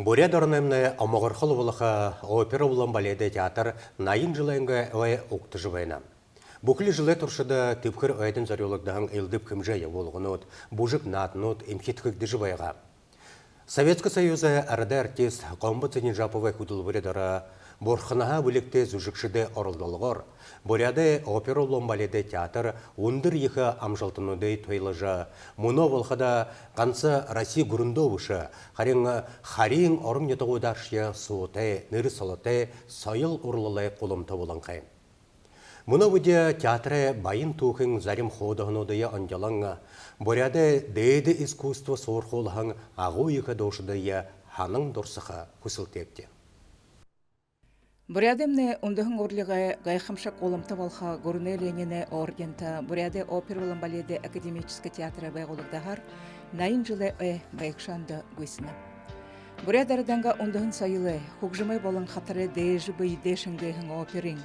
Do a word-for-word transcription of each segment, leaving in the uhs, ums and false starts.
Буряад ороноймнай омогорхол болохо опера болон баледэй театр наян жэлэйнгээ ой угтажа байна. Бүхэли жэлэй туршада тэбхэр ойдонь зорюулагдаһан элдэб хэмжээ ябуулганууд, бүжэг нааданууд эмхидхэгдэжэ байгаа. Советскэ Союзай арадай артист Гомбо Цыдынжаповай хүдэлмэри доро бурханһаа бэлигтэй зүжэгшэдэй оролдолгоор Буряадай опера болон баледэй театр үндэр ехэ амжалтануудые туйлажа, мүнөө болоходо ганса Росси гүрэндөө бэшэ, харин хариин орон нютагуудааршье суутай, нэрэ солотой соёл урлалай гуламта болонхой. Мүнөө үедэ театрай баян түүхын зарим хуудаһануудые оньдолон, Буряадай дээдэ искусство суурхуулһан агуу ехэ дуушадые һанан дурсаха хүсэлтэйбди. Буряадаймнай үндэһэн урлагай гайхамшаг гуламта болохо Гүрэнэй Ленинэй орденто Буряадай опера болон баледэй академическэ театрай байгуулагдаһаар наян жэлэй ой байгша ондо гүйсэнэ. Буряад арадайнгаа үндэһэн соёлой, хүгжэмэй болон хатарай дээжэ бэедээ шэнгээһэн оперын,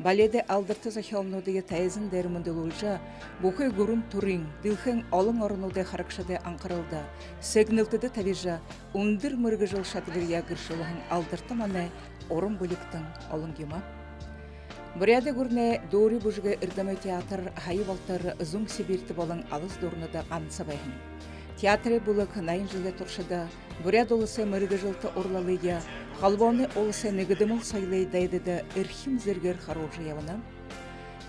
баледэй алдарта зохёолнуудые тайзан дээрэ мэндэлүүлжэ, бүхы гүрэн түрын, дэлхэйн олон оронуудай харагшадай анхаралда, сэгнэлтэдэ табижа, үндэр мэргэжэл шадабарияа гэршэлһэн алдарта манай уран бэлигтэн олон юм. Буряадай гүрэнэй дуури бүжэгэй эрдэмэй театр һая болотор Зүүн Сибирьтэ болон Алас Дурнада ганса байһан. Театрай бүлэг наян жэлэй туршада Буряад Уласай мэргэжэлтэ урлалые, Холбооной Уласай нэгэдэмэл соёлой дайдада эрхим зэргээр харуулжа ябана.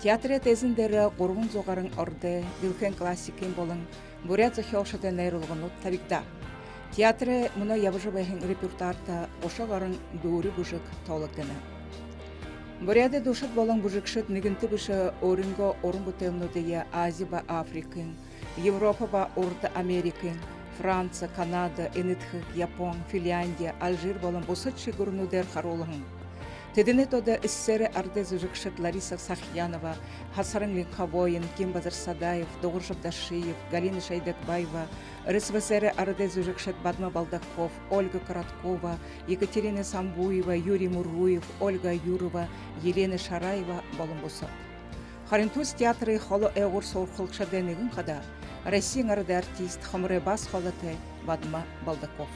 Театрай тайзан дээрэ гурбан зуу гаран ородой, дэлхэйн классикын болон буряад зохёолшодой найруулганууд табигдаа. Театрай мүнөө ябажа байһан репертуарта гуша гаран дуури бүжэг тоологдоно. Буряадай дуушад болон бүжэгшэд нэгэнтэ бэшэ өөрынгөө уран бүтээлнүүдые Ази ба Африкын, Европо ба Урда Америкын, Франци, Канада, Энэдхэг, Япон, Финляндия, Алжир болон бусадшье гүрэнүүдээр харуулһан. Тэдэнэй доро СССР-эй арадай зүжэгшэд Лариса Сахьянова, Хасаран Линхобоин, Ким Базарсадаев, Дугаржаб Дашиев, Галина Шойдагбаева, РСФСР-эй арадай зүжэгшэд Бадма Балдаков, Ольга Короткова, Екатерина Самбуева, Юрий Муруев, Ольга Аюрова, Елена Шараева болон бусад. Харин тус театрай холо ойгуур суурхуулагшадай нэгэн хадаа Россиин арадай артист, хоморой бас хоолойтой Бадма Балдаков.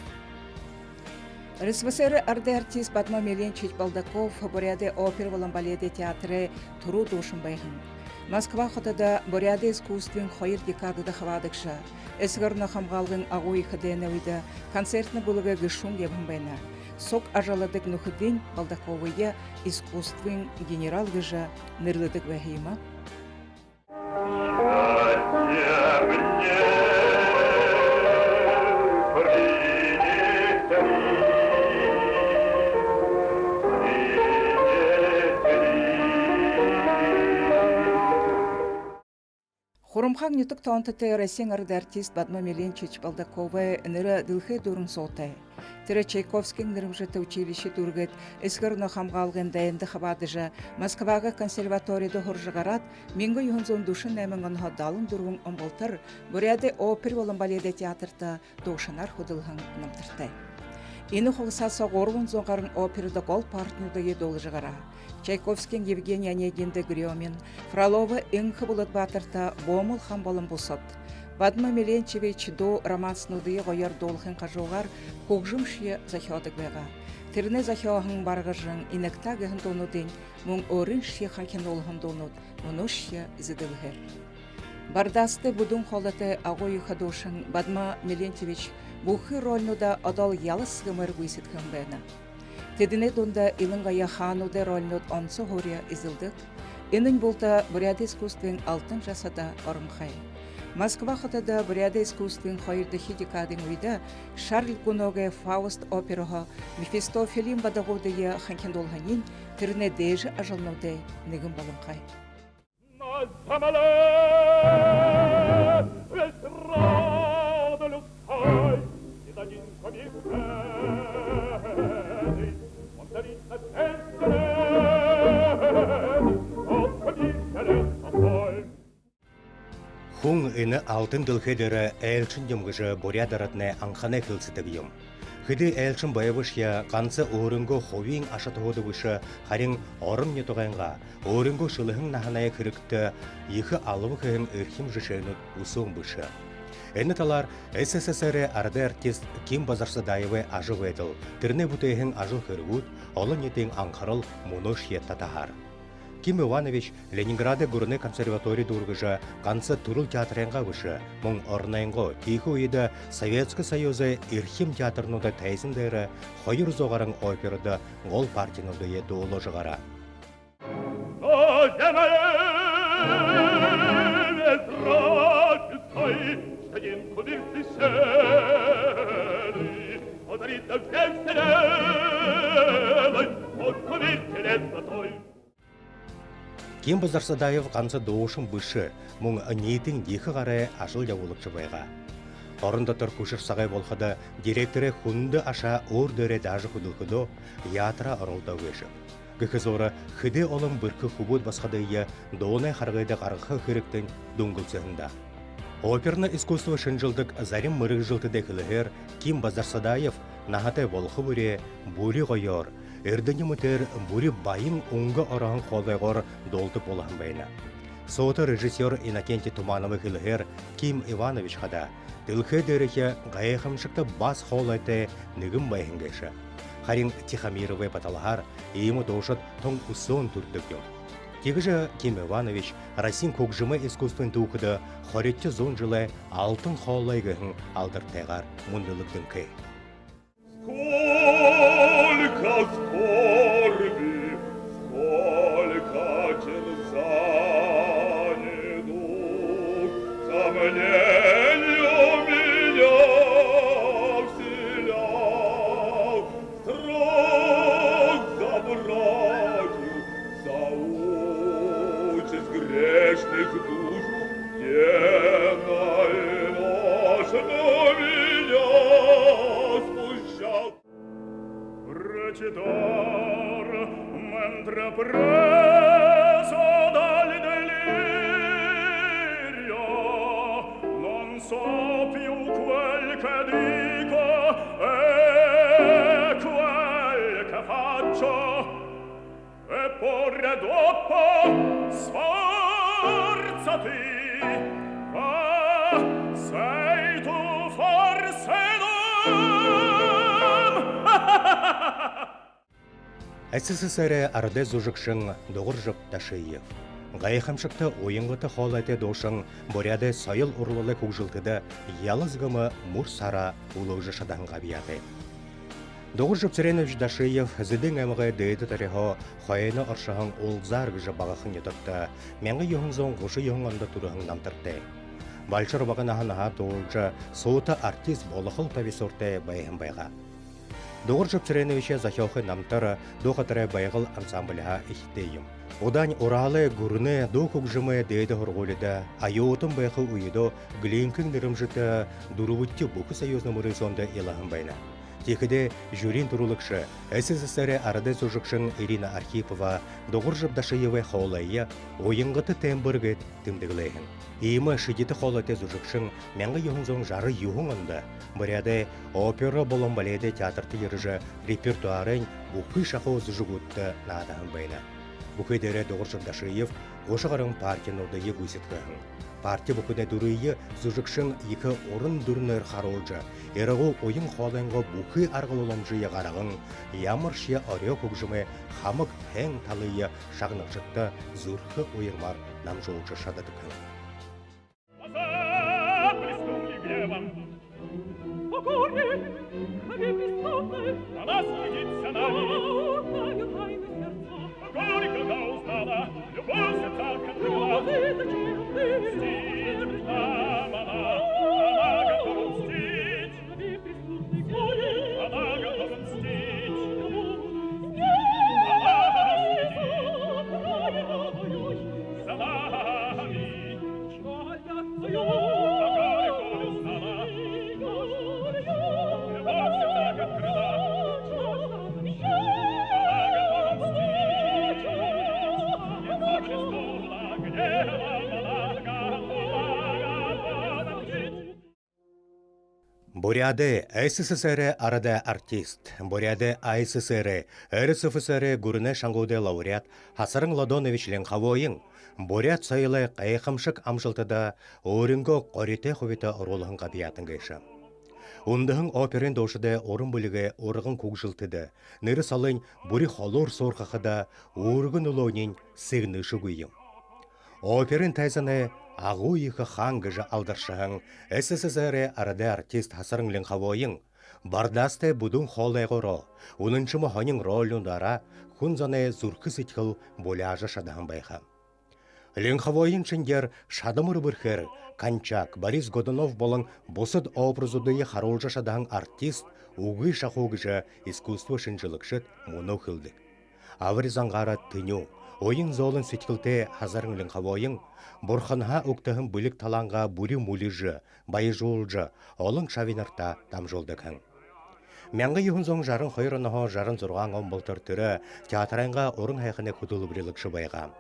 РСФСР-эй арадай артист Бадма Мелентьевич Балдаков Буряадай опера болон баледэй театрай түрүү дуушан байһан. Москва хотодо буряадай искусствын хоёр декадада хабаадагша, Эсэгэ ороноо хамгаалгын Агуу Ехэ дайнай үедэ концертнэ бүлэгэй гэшүүн ябаһан байна. Суг ажалладаг нүхэдынь Балдаковые искусствын генерал гэжэ нэрлэдэг байһан юм. Хурамхаан нютаг тоонтотой Россиин арадай артист Бадма Мелентьевич Балдаковай нэрэ дэлхэй дүүрэн суутай. Тэрэ Чайковскиин нэрэмжэтэ училище дүүргээд, Эсэгэ ороноо хамгаалгын дайнда хабаадажа, Москвагай консерваторида һуража гараад, мянга юһэн зуун дүшэн найман онһоо далан дүрбэн он болотор Буряадай опера болон баледэй театрта дуушанаар хүдэлһэн намтартай. Энэ хугасаа соо гурбан зуу гаран операда гол партнернуудые дуулажа гараа. Чайковскиин Евгений Онегиндэ Гремин, Фроловой Энхэ Булад баатарта Бомол хаан болон бусад. Бадма Мелентьевич дуу, романснуудые гоёор дуулахын хажуугаар хүгжэмшье зохёодог байгаа. Тэрэнэй зохёоһон Баргажан, Инагтаа гэһэн дуунуудынь мүн өөрыншье ханхинуулһан дуунууд мүнөөшье зэдэлһээр. Бардастай, бүдүүн хоолойтой Агуу Ехэ дуушан Бадма Мелентьевич бүхы рольнуудаа одоол ялас гэмээр гүйсэдхэһэн байна. Тэдэнэй дунда илангаяа хаануудай рольнууд онсо һуури эзэлдэг. Энэнь булта буряадай искусствын алтан жасада оронхой. Москва хотодо буряадай искусствын хоёрдохи декадын үедэ Шарль Гуногой Фауст операһаа Мефистофелиин бадагуудые ханхинуулһаниинь тэрэнэй дээжэ ажалнуудай нэгэн болонхой. Хүн энэ алтан дэлхэй дээрэ айлшан юм гэжэ буряад араднай анханай хэлсэдэг юм. Хэды айлшан байбашье, ганса өөрынгөө хубиин аша туһада бэшэ, харин орон нютагайнгаа, өөрынгөө шэлэһэн наһанай хэрэгтэ ехэ алба хэһэн эрхим жэшээнүүд үсөөн бэшэ. Энэ талаар СССР-эй арадай артист Ким Базарсадаевай ажабайдал, тэрэнэй бүтээһэн ажал хэрэгүүд олон ниитын анхарал мүнөөшье татаһаар. Ким Иванович Ленинградай гүрэнэй консерватори дүүргэжэ, ганса түрэл театрайнгаа бэшэ, мүн оронойнгоо, тиихэ үедэ Советскэ Союзай эрхим театрнуудай тайзан дээрэ хоёр зуу гаран оперодо гол партинуудые дуулажа гараа. Ким Базарсадаев ганса дуушан бэшэ, мүн ниитын ехэ гарай ажал ябуулагша байгаа. Орон дотор хүшэр сагай болоходо директорай хүндэ ашаа өөр дээрээ даажа хүдэлхэдөө, яатраа оролдоо гээшэ. Гэхэ зуура хэды олон бэрхэ хүбүүд басагадые дуунай харгыда гаргаха хэрэгтэнь дүнгэлсэһэн даа. Оперно искусство шэнжэлдэг зарим мэргэжэлтэдэй хэлэһээр, Ким Базарсадаев наһатай болохо бүреэ бүри гоёор, эрдэни мэтээр бүри баян үнгэ ороһон хоолойгоор дуулдаг болоһон байна. Суута режиссёр Иннокентий Тумановай хэлэһээр, Ким Иванович хадаа дэлхэй дээрэхи гайхамшагта бас хоолойтой нэгэн байһан гээшэ. Харин Тихомировай баталһаар, иимэ дуушад тон үсөөн түрэдэг юм. Тиигэжэ Ким Иванович Россиин хүгжэмэй искусствын түүхэдэ хоридохи зуун жэлэй алтан хоолой гэһэн алдарттайгаар мүндэлэгдэнхэй. Сколько скорби, сколько терзаний дух, сомненья меня вселял. Страх за братьев, за участь грешных душ, денно и ношно меня смущал. Recitator mentre preso dal delirio, non so più quel che dico e quel che faccio. Eppure dopo sforzati, ah, sei tu forse l'uomo. СССР-эй арадай зүжэгшэн Дугаржаб Дашиев. Гайхамшагта уянгата хоолойтой дуушан Буряадай соёл урлалай хүгжэлтэдэ ялас гэмэ мүр сараа үлөөжэ шадаһан габьяатай. Дугаржаб Цыренович Дашиев Зэдын аймагай Дээдэ Торёһоо хойно оршоһон Улзар гэжэ багахан нютагта мянга юһэн зуун гушан юһэн ондо түрэһэн намтартай. Балшар бага наһанһаа дуулажа, суута артист болохол табисууртай байһан байгаа. Дугаржаб Цыреновичэй зохёохы намтар дуу хатарай «Байгал» ансамбльһаа эхитэй юм. Удаань Уралай гүрэнэй дуу хүгжэмэй дээдэ һургуулида оюутан байха үедөө Глинкын нэрэмжэтэ дүрбэдэхи бүхэсоюзна мүрысөөндэ илаһан байна. Тиихэдээ жюриин түрүүлэгшэ, СССР-эй арадай зүжэгшэн Ирина Архипова Дугаржаб Дашиевай хоолойе уянгата тембр гээд тэмдэглээ һэн. Иимэ шэдитэ хоолойтой зүжэгшэн мянга юһэн зуун жаран юһэн ондо Буряадай опера болон баледэй театрта ерэжэ, репертуарайнь бүхы шахуу зүжэгүүдтэ наадаһан байна. Бүхы дээрээ Дугаржаб Дашиев гушан гаран партинуудые гүйсэдхэһэн. Парти бүхэнэй дүрые зүжэгшэн ехэ уран дүрэнээр харуулжа, ирагуу уян хоолойнгоо бүхы арга боломжые гарган, ямаршье орёо хүгжэмэй хамаг һайн талые шагнагшадта зүрхэ уярмаар дамжуулжа шададаг һэн. Покорны, крови преступной, она следит за нами. Тайна, тайна сердца. Горько узнала, любовь сердца открыла. Мстить нам она, она готова мстить. Крови преступной, горе. Она готова мстить. Она следит за нами. Буряадай СССР-эй арадай артист, Буряадай АССР-эй, РСФСР-эй гүрэнэй шангуудай лауреат Хасаран Лодонович Линховоин буряад соёлой гайхамшаг амжалтада өөрынгөө горитой хубита оруулһан габьяатан гээшэ. Үндэһэн оперын дуушадай уран бэлигэй урган хүгжэлтэдэ нэрэ солынь бүри холуур суурхахада үүргэ нүлөөниинь сэгнэшэгүй юм. Оперын тайзанай агуу ехэ хаан гэжэ алдаршаһан СССР-эй арадай артист Хасаран Линховоин бардастай бүдүүн хоолойгоороо, үнэншэмэ һонин рольнуудаараа хүн зоной зүрхэ сэдьхэл буляажа шадаһан байха. Линховоин шэнгеэр шадамар бэрхээр Кончак, Борис Годунов болон бусад образуудые харуулжа шадаһан артист үгы шахуу гэжэ искусство шэнжэлэгшэд мүнөө хэлэдэг. Абари зангаараа тэнюун, уян зөөлэн сэдьхэлтэй Хасаран Линховоин бурханһаа үгтэһэн бэлиг талаангаа бүри мүлижэ, баяжуулжа, олон шабинартаа дамжуулдаг һэн. Мянга юһэн зуун жаран хоёр онһоо жаран зургаан он болотор тэрэ театрайнгаа уран һайханай хүтэлбэрилэгшэ байгаа.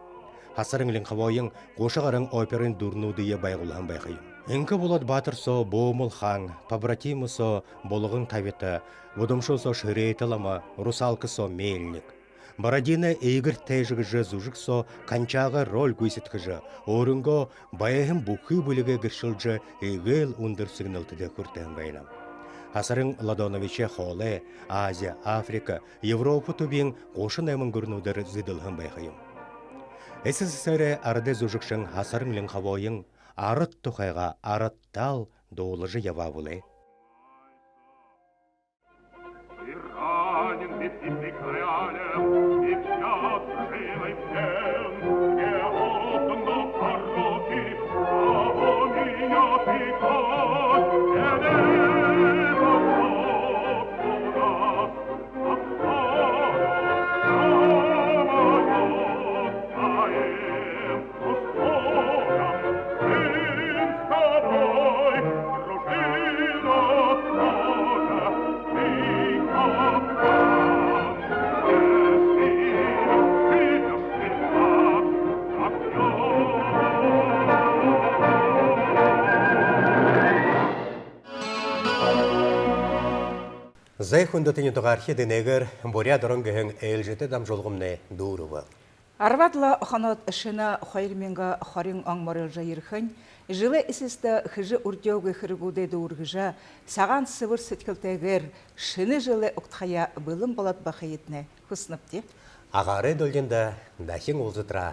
Хасаран Линховоин гуша гаран оперын дүрэнүүдые байгуулһан байха юм. «Энхэ Булад баатар» соо Бумал хаан, «Побратимы» соо Булган табита, «Будамшуу» соо Шэрээтэ лама, «Русалка» соо Мельник. «Бородино и Игорь Тайжа» гэжэ зүжэг соо Кончагай роль гүйсэдхэжэ, өөрынгөө байһан бүхы бэлигээ гэршэлжэ, эгээл үндэр сэгнэлтэдэ хүртэһэн байна. Хасаран Лодоновичай хоолой Азия, Африка, Европо түбиин гушан найман гүрэнүүдээр зэдэлһэн байха юм. СССР-эй арадай зүжэгшэн Хасаран Линховоин арад тухайгаа арадтаал дуулажа ябаа бэлэй. И ранен, бит, и при крае, и вся с живой всем, не отдано пороки, а у меня пикать, не дай Бог, у нас. Зай, хүндэтэ нютагаархид, энээгээр «Буряад орон» гэһэн ээлжээтэ дамжуулгамнай дүүрэбэ. Арбаад лэ хоноод, шэнэ хоёр мянга хорин он морилжо ерэхэнь, жэлэй эсэстэ хэжэ үрдеэгүй хэрэгүүдээ дүүргэжэ, сагаан сэбэр сэдьхэлтэйгээр шэнэ жэлээ угтахаяа бэлэн болоод байхыетнай хүсэнэбди. Агаарай долгиндо дахин уулзатараа.